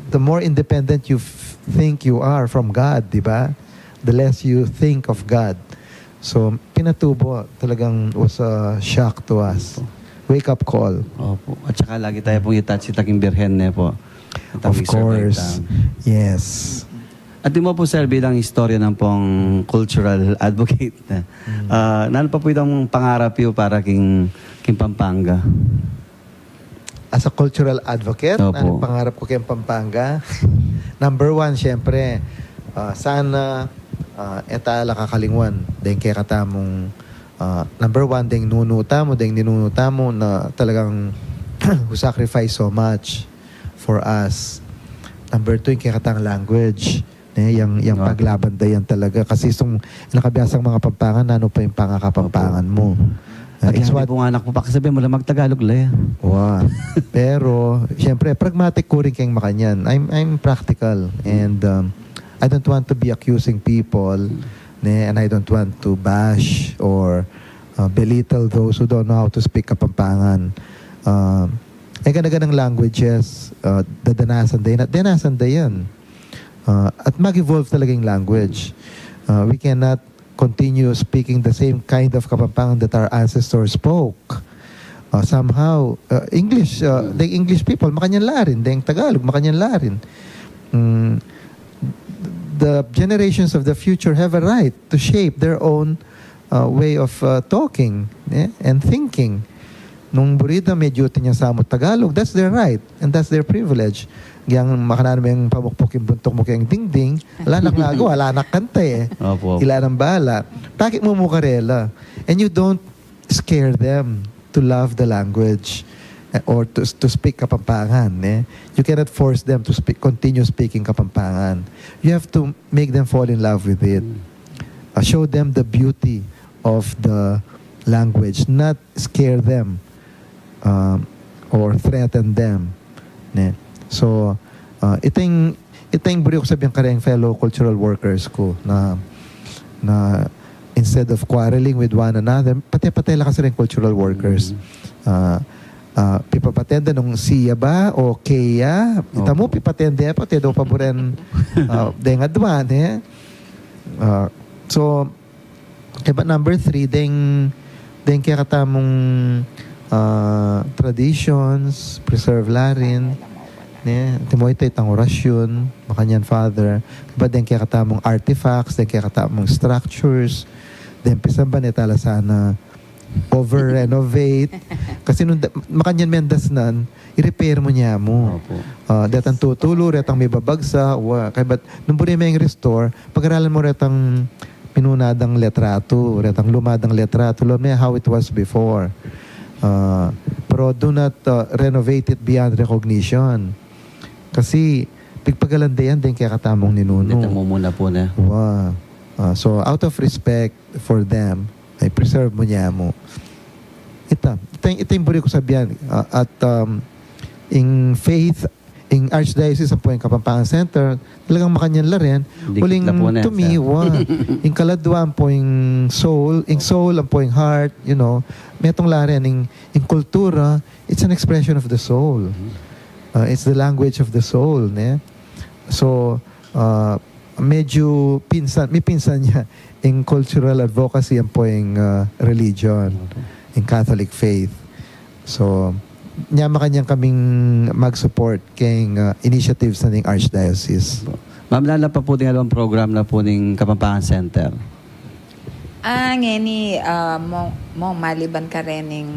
the more independent you f-, think you are from God, di ba? The less you think of God. So, Pinatubo talagang was a shock to us. Opo. Wake-up call. Opo. At saka lagi tayo pong i-touch ita king Birhen, ne po? At Of ang survey course. time. Yes. At yun po, sir, bilang istorya ng pong cultural advocate, na, Mm. ah, nanu pa po itang pangarap yu para king, king Pampanga? As a cultural advocate, Opo. Ano pangarap ko keng Pampanga? Number one, siyempre, ah, sana, ah, e ta la kakalingwan deng kekatamung, ah, number one, deng nunu tamu, deng ninunu tamu na talagang who sacrifice so much for us. Number two, yung kekatang language. Eh, yang, yang paglaban da yan talaga. Kasi sung nakabiasang mga Kapampangan, nanu pa ing pangakapampangan mu? Eh, it's what, pung anak mu pa, kasabian mu lang magtagalog la yan. Wa. Pero, siyempre, pragmatic ku rin keng makanyan. I'm, I'm practical. And, um, I don't want to be accusing people, ne, and I don't want to bash or, uh, belittle those who don't know how to speak Kapampangan. Um, e gana-ganang languages, uh, dadanasan da yan at danasan da yan. Uh, at mag-evolve talaga yung language. Uh, we cannot continue speaking the same kind of Kapampangan that our ancestors spoke. Uh, somehow, uh, English, uh, the English people, makanyan la rin, deng Tagalog, makanyan la rin. Mm, the generations of the future have a right to shape their own, uh, way of, uh, talking, eh, and thinking. Nung buri da, may duty yang samu Tagalog, that's their right and that's their privilege. Yang makananu meng pamukpuk ing buntuk mu keng dingding, ala nang lagu, ala nang kanta, eh. Opo. Ila nang bala. Pakit mu mu karela. And you don't scare them to love the language, eh, or to, to speak Kapampangan, eh. You cannot force them to speak, continue speaking Kapampangan. You have to make them fall in love with it. Uh, show them the beauty of the language, not scare them, um, or threaten them, ne? So, uh, ita ing, ita ing buri ku sabian kareng fellow cultural workers ku na, na instead of quarreling with one another, pate-pate la kasi ring cultural workers. Uh, uh, pipapaten da nung siya ba o keya, ita mu pipaten da pa, te do paburen, uh, deng adwa, ne? Uh, so, kaya ba number three, deng, deng kekatamung, ah, traditions, preserve la rin, ne? Antimo ita, itang orasyon, makanyan, Father. Kaya ba deng kekatamung artifacts, deng kekatamung structures, deng pisamban, e ta la sana over-renovate. Kasi nung da-, makanyan meng dasnan, i-repair mu ne mu. Opo. Ah, detang tutulu, detang mibabagsak, wa, kaya ba't, nung buri meng restore, pag-aralan mu retang minuna dang litratu, retang luma dang litratu, lawen mu how it was before. Ah, pero do not, ah, renovate it beyond recognition. Kasi, pigpagalan da yan deng kekatamung ninunu. Detang mumuna pu, ne? Wa. Ah, so, out of respect for them, ay preserve mu ne mu. Ita, ita, ita ing buri ku sabian, ah, at, um, ing faith, ing Archdiocese ampo ing Kapampangan Center, talagang makanyan la rin. Dikit uling la pu ne, tumiwa. Ing kaladwa ampo ing soul, ing soul ampo ing heart, you know, metung la rin, ing, ing kultura, it's an expression of the soul. Uh, it's the language of the soul, ne? So, uh, medyo pinsan, mipinsan ne ing cultural advocacy ampo ing, uh, religion, ing Catholic faith. So, nya makanyan kaming mag-support keng, uh, initiatives na ning Archdiocese. Ma'am, lala pa pu ding aliwang program na pu ning Kapampangan Center. Ah, ngeni, ah, mo, mo maliban karening,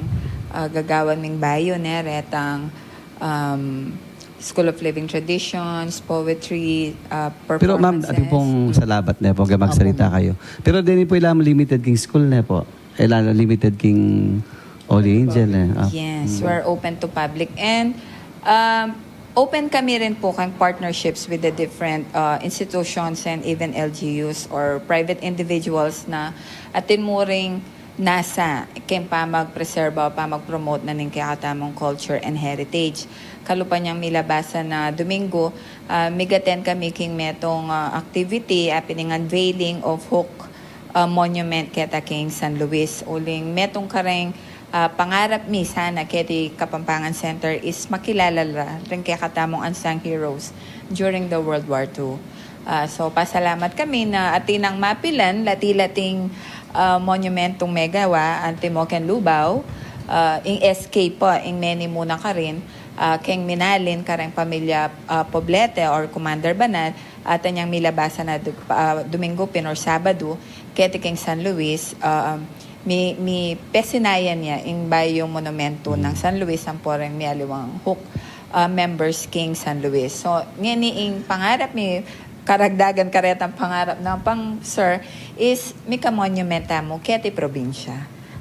ah, gagawan ming bayu, ne, retang, um, School of Living Traditions, poetry, ah, performances. Pero ma'am, abi pung salamat, ne pu, magsalita kayu. Pero deni pu ila limited king school, ne pu? Ila limited king Holy Angel, eh. Ah. Yes, we're open to public. And, um, open kami rin pu kang partnerships with the different, uh, institutions and even L G Us or private individuals na atin mu ring nasa keng pamagpreserba o pamagpromote na ning kekatamung culture and heritage. Kalupa nyang milabasan na Domingo, ah, mig-attend kami king metung, ah, activity, ah, pin ing unveiling of Huk, ah, Monument keta king San Luis. Uling metung kareng, ah, pangarap mi sana keti Kapampangan Center is makilala la ring kekatamung unsung heroes during the World War Two. Ah, so, pasalamat kami na atin nang mapilan, lati-lating, ah, monumentung megawa, antimo keng Lubao, ah, ing S K pa, ing meni mu na karin, ah, keng Minalin, kareng pamilya, ah, Poblete or Commander Banal, at anyang milabasan na du-, ah, Domingo pin or Sabado, keti keng San Luis, ah, mi, mipesinayan ya ing bayu monumentu nang San Luis ampo reng mialiwang Huk, ah, members king San Luis. So, ngeni ing pangarap mi, karagdagan karetang pangarap na pang, sir, is mika-monument tamu keti probinsya.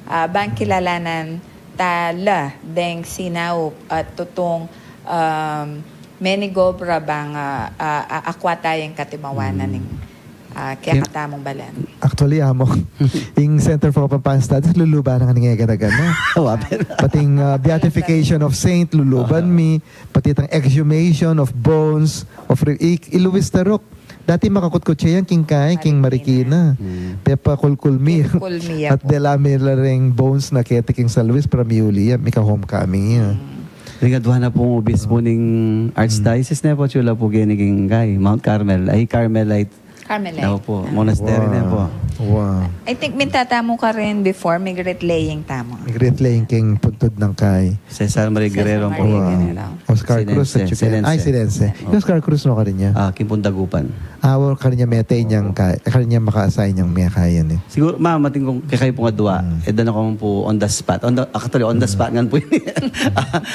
Ah, bang kilalanan ta la deng sinaup at tutung, um, menigobra bang, ah, ah, ah, akwa taya ing katimawanan ning, ah, kekatamung balan. Actually, amo, ing Center for Kapampangan Studies, luluban na ngeni gana-gana. Wa, pero pati ing, ah, beatification of saint, luluban mi, pati itang exhumation of bones, of re-, i-, i Luis Taruk. Dati makakutkutse yan king kai, king Marikina. Pepakulkul mi. Kulkul mi ya at po. Dela mi la ring bones na keti king San Luis para miuli ya, mika-homecoming ya. Ring adwa na pung obispo ning Archdiocese na po, tsula po geni king kai, Mount Carmel. Ay, Carmelite. Carmelite. Daw po, monastery na po. Wow. I think mintatamu karin before, mig-wreath-laying tamu. Mig-wreath-laying king puntud nang kai. Cesar Maria Guerrero ang Cesar Maria Guerrero. Oscar Cruz sa Sinense, Chuken. Ay, Sinense. Sinense. Yung Oscar Cruz, no, karin ya? Ah, king Pundagupan. Ah, well, karin ya mete inyang kai, karin ya maka-assign inyang mekay yan, eh. Siguro, ma'am, atin kung kekay pung adwa, eh, dan ako po on the spot. On the, actually, on the spot ngan po yun.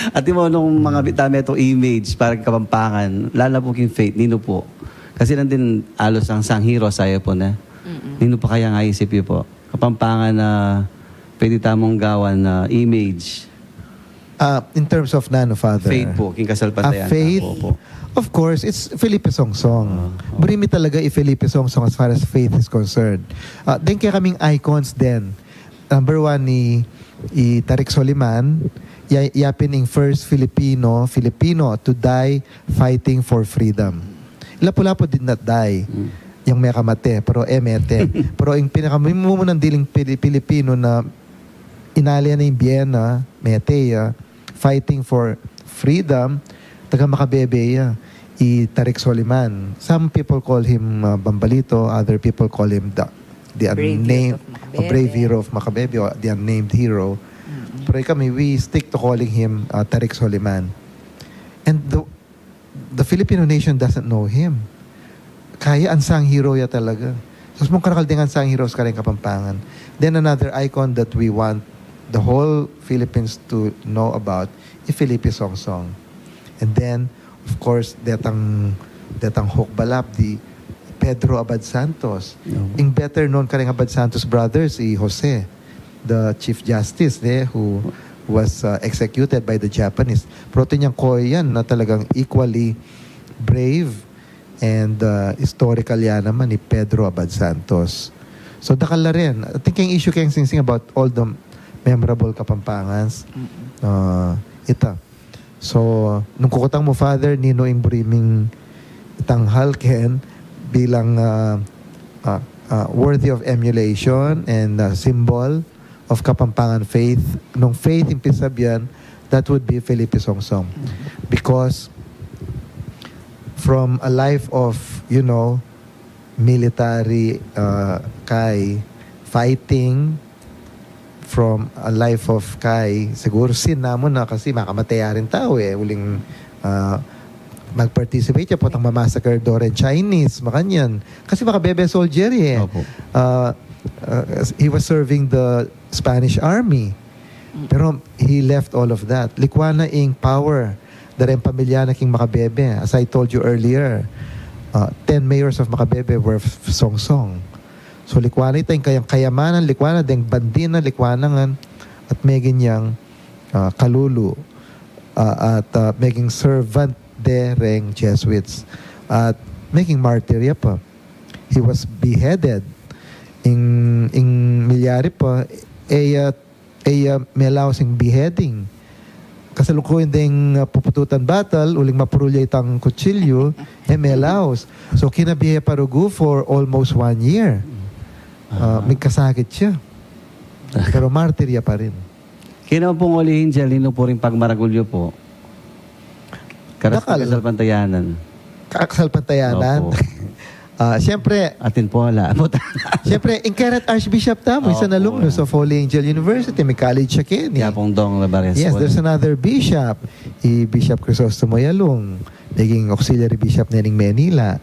Atin mo nung mga bitame itong image para Kapampangan, lalo na po king faith, nino po? Kasi nandin alos ang Sang Hero, saya po na. Nino pa kaya nga isip yu po? Kapampangan na pwede tamung gawan na image. Ah, in terms of nano, Father? Faith po, king kasalpantayanan. Ah, faith? Opo. Of course, it's Felipe Songsong. Ah, oh. Buri mi talaga i Felipe Songsong as far as faith is concerned. Ah, deng kekaming icons din. Number one ni i Tarik Soliman, ya, ya pin ing first Filipino, Filipino to die fighting for freedom. Lapu-Lapu did not die. Yang mekamate, pero e mete. Pero ing pinakamumunang diling Pili-, Pilipino na inali na ing bie na, mete ya, fighting for freedom, taga Macabebe ya, i Tarik Soliman. Some people call him, uh, Bambalito, other people call him the, the unnamed, a brave hero of Macabebe, or the unnamed hero. Pero kami, we stick to calling him, uh, Tarik Soliman. And the the Filipino nation doesn't know him. Kaya unsung hero ya talaga. Sus, mung karakal ding unsung heroes kareng Kapampangan. Then another icon that we want the whole Philippines to know about i Felipe Songsong. And then, of course, detang, detang hukbalap di Pedro Abad Santos. Ing better known kareng Abad Santos brothers, i Jose, the Chief Justice, eh, who was, uh, executed by the Japanese. Pero atin yang koya yan na talagang equally brave and, uh, historical ya naman, i Pedro Abad Santos. So, dakal la rin. Atin keng issue keng singsing about all the memorable Kapampangans. Uh, ita. So, nung kukutang mu, Father, ninu ing buri ming itanghal ken bilang, ah, ah, ah, worthy of emulation and, ah, symbol of Kapampangan faith, nung faith ing pisasabian, that would be Felipe Songsong. Because from a life of, you know, military, ah, kay fighting, from a life of kay, siguro sin namu na kasi makamatay ya ring tau, eh, uling, ah, mag-participate ya potang mamassacre do ring Chinese, makanyan. Kasi Macabebe soldier ya, eh. Opo. Ah, ah, he was serving the Spanish army. Pero he left all of that. Likwan na ing power da reng pamilya na king Macabebe. As I told you earlier, ah, ten mayors of Macabebe were f-, Songsong. So, likwan na ita ing kayang kayamanan, likwan na deng bandi na, likwan na ngan, at meging yang, ah, kalulu, ah, at, ah, meging servant de reng Jesuits, at meging martir ya pa. He was beheaded. Ing, ing milyari pa, e ya, e ya melaus ing beheading. Kasalukuyan deng, ah, pupututan batal, uling mapurul ya itang kutsilyu, e melaus. So, kinabihe pa rugu for almost one year. Ah, migkasakit ya. Pero martir ya pa rin. Kaya naman pong Holy Angel, ninu po ring pagmaragul yu po? Karas dakal. Kasalpantayanan. Kasalpantayanan? Opo. Ah, siyempre, atin po, ala. Siyempre, ing kaybat Archbishop tamu, isang alumnus of Holy Angel University, may college siya keni. Kaya pong Dong Labares. Yes, po, there's another bishop, i Bishop Crisostomo Yalung, naging auxiliary bishop na ning Manila.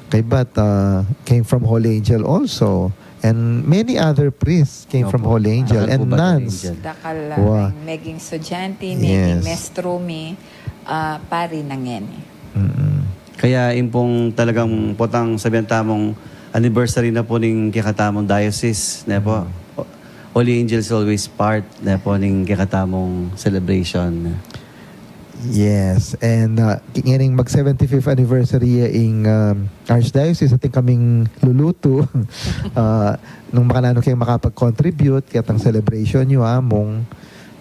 Kaybat, ah, came from Holy Angel also. And many other priests came from Holy Angel and nuns. Dakal, ah, meging estudyante, meging mestro mi, ah, pari na ngeni. Kaya ing pong talagang potang sabian tamung anniversary na po ning kekatamung diocese, ne po? Holy Angel is always part, ne po, ning kekatamung celebration. Yes, and uh, ngeni mag seventy-fifth anniversary ing um, Archdiocese, atin kaming lulutu. Uh, nung makananu keng makapag-contribute ketang celebration yu, Among,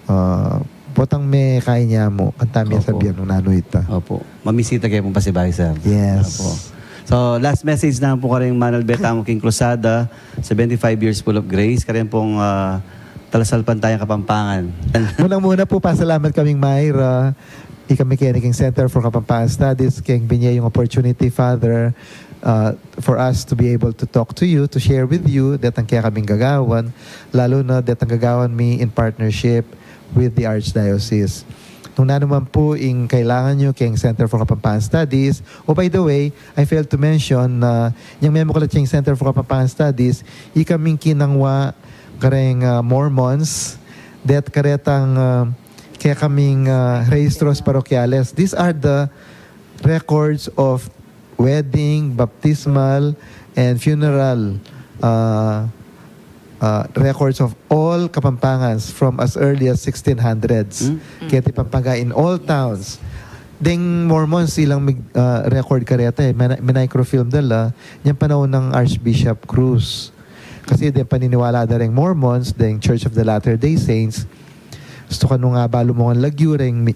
uh, potang mekain ya mu, kanita mi sabian nung nanu ita. Opo. Mamisita kaya pung pasibayu, sir. Yes. Opo. So, last message na po karing manalbe tamu king Cruzada, seventy-five years full of grace. Karing pong uh, talasalpantayang Kapampangan. Unang-una po, pasalamat kaming Myra, ikami keni king Center for Kapampangan Studies, keng binie yung opportunity, Father, uh, for us to be able to talk to you, to share with you, detang kekaming gagawan, lalu na detang gagawan mi in partnership with the Archdiocese. Nung nanu man po ing kailangan nyo keng Center for Kapampangan Studies, oh, by the way, I failed to mention na yang memuklat yang Center for Kapampangan Studies, ikaming kinangwa kareng uh, Mormons, det karetang uh, kekaming uh, registros parroquiales. These are the records of wedding, baptismal, and funeral uh, uh, records of all Kapampangans from as early as sixteen hundreds. Keti Pampanga in all towns. Deng Mormons ilang mig, uh, record kareta, eh. Mina-, minmicrofilm da la, yang panaun nang Archbishop Cruz. Kasi deng paniniwala da reng Mormons, deng Church of the Latter-day Saints, gustu ka nung abalu mu ngan lagyu reng mi-,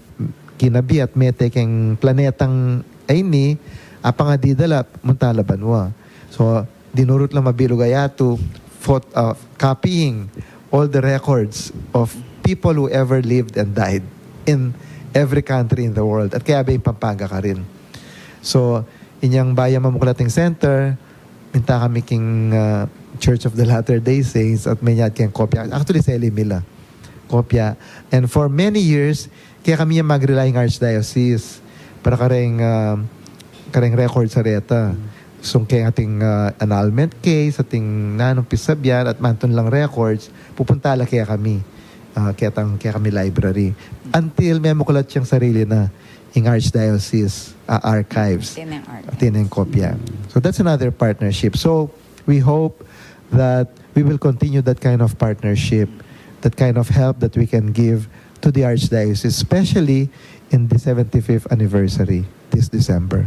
kinabi at mete keng planetang ini, apang a di da la, munta la banua. So, dinurut la mabilug a yatu, phot-, uh, copying all the records of people who ever lived and died in every country in the world. At kaya ba ing Pampanga karin. So, inyang bayu ya mamuklat ing center, minta kami king uh, Church of the Latter-day Saints at menyad keng kopya. Actually, seli mi la kopya. And for many years, kekami yang mag-rely ing Archdiocese para kareng, uh, kareng records areta. Sung keng ating uh, annulment case, ating nanung pisabian, at mantun lang records, pupunta la kekami, uh, ketang, kekami library. Until memuklat yang sarili na ing Archdiocese uh, archives. Atin neng archives. Atin neng kopya. So that's another partnership. So we hope that we will continue that kind of partnership, that kind of help that we can give to the Archdiocese, especially in the seventy-fifth anniversary this December.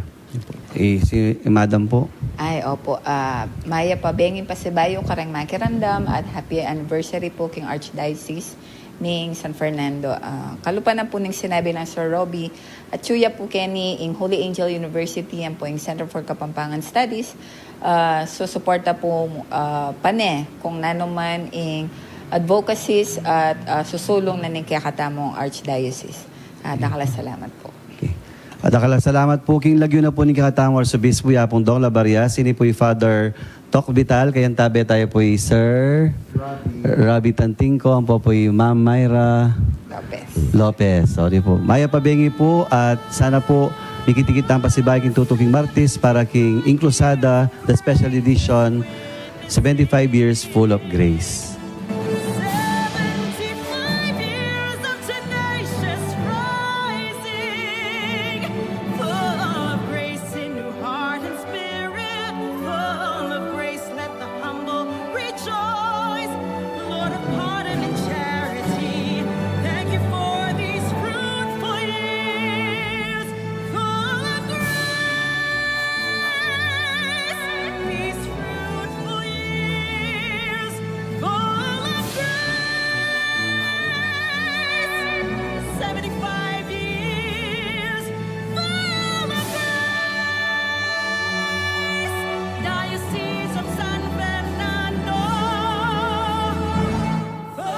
Eh, si Madam po. Ay, opo. Ah, mayap a bengi pasibayu kareng makiramdam at happy anniversary po king Archdiocese ning San Fernando. Ah, kalupa na po ning sinabi nang Sir Robbie, atyu ya po keni ing Holy Angel University, ampo ing Center for Kapampangan Studies. Ah, susuporta po, ah, pane kung nanu man ing advocacies at, ah, susulung na ning kekatamung Archdiocese. Ah, dakal a salamat po. Okay. At dakal a salamat po king lagyu na po ning kekatamung Arsobispo, Yapong Dong Labarias, ini po i Father Tok Vital, kayang tabi tayu po i Sir Robbie Tantingco, ampo po i Ma'am Myra Lopez. Lopez. Sorry po. Mayap a bengi po at sana po mikit-ikit tang pasibayu king tutuking Martis para king Cruzada, the special edition, seventy-five years full of grace. Seventy-five years of tenacious rising, full of grace in your heart and spirit, full of grace, let the humble rejoice. Lord of pardon and charity, thank you for these fruitful years, full of grace. These fruitful years, full of grace. Seventy-five years, full of grace. Diocese of San Fernando, full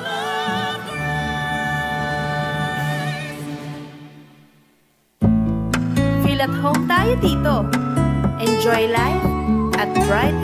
of grace. Feel at home tayo dito. Enjoy life at Bright